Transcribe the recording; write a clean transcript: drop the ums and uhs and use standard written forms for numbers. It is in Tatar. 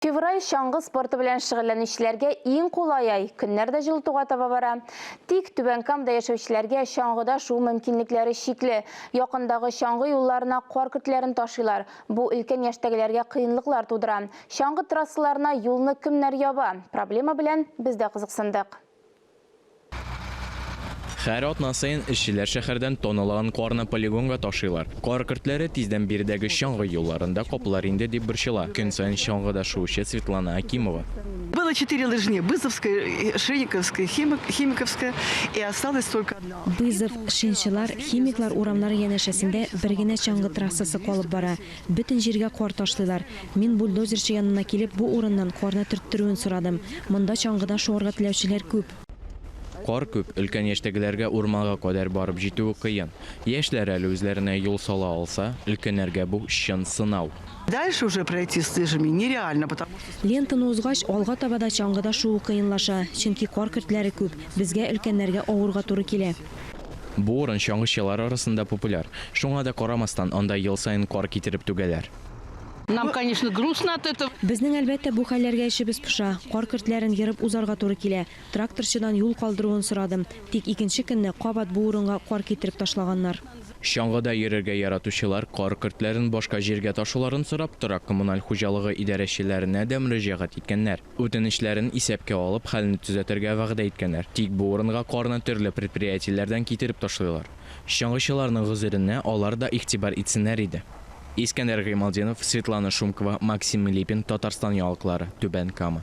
Февраль чаңгы спорты белән шөгыльләнүчеләргә иң кулай ай, көннәр дә җылытуга таба бара. Тик Түбән Камада яшәүчеләргә чаңгыда шуу мөмкинлекләре чикле. Якындагы чаңгы юлларына кар көртләрен ташыйлар. Бу өлкән яшьтәгеләргә кыенлыклар тудыра. Чаңгы трассаларына юлны кемнәр яба? Проблема белән без дә кызыксындык. Һәр атна саен эшчеләр шәһәрдән тонналаган карны полигонга ташыйлар. Кар көртләре тиздән биредәге чаңгы юлларын да каплар инде, дип борчыла көн саен чаңгыда шуучы Светлана Акимова. Было четыре лыжни, Бызовская, Шейниковская, Химиковская, и осталась только одна. Бызов, Шинчылар, Химиклар урамнары янәшәсендә бер генә чаңгы трассасы калып бара. Бөтен җиргә кар ташлыйлар. Мин бульдозерчы янына килеп, бу урыннан карны төрттерүен сорадым. Монда чаңгыда шуарга теләүчеләр күп. Кар күп, өлкән яшьтәгеләргә урманга кадәр барып җитүе кыен. Яшьләр әле үзләренә юл сала алса, өлкәннәргә бу чын сынау. Дальше уже пройти с лыжами нереально, потому что. Лентаны узгач, алга таба да чаңгыда шуу кыенлаша, чөнки кар көртләре күп. Безгә, өлкәннәргә, авырга туры килә. Бу урын чаңгычылар арасында популяр. Шуңа да карамастан, анда ел саен кар китереп түгәләр. Нам, конечно, грустно от этого. Безнең, әлбәттә, бу хәлләргә эчебез поша. Кар көртләрен ерып узарга туры килә. Тракторчыдан юл калдыруын сорадым. Тик икенче көнне кабат бу урынга кар китереп ташлаганнар. Чаңгыда йөрергә яратучылар кар көртләрен башка җиргә ташуларын сорап, торак-коммуналь хуҗалыгы идарәчеләренә дә мөрәҗәгать иткәннәр. Үтенечләрен исәпкә алып, хәлне төзәтергә вәгъдә иткәннәр. Тик бу урынга карны төрле предприятиеләрдән китереп ташлыйлар. Чаңгычыларның гозеренә алар да игътибар итсеннәр иде. Искәндәр Гыймалтдинов, Светлана Шумкова, Максим Липин, Татарстан яңалыклары, Түбән Кама.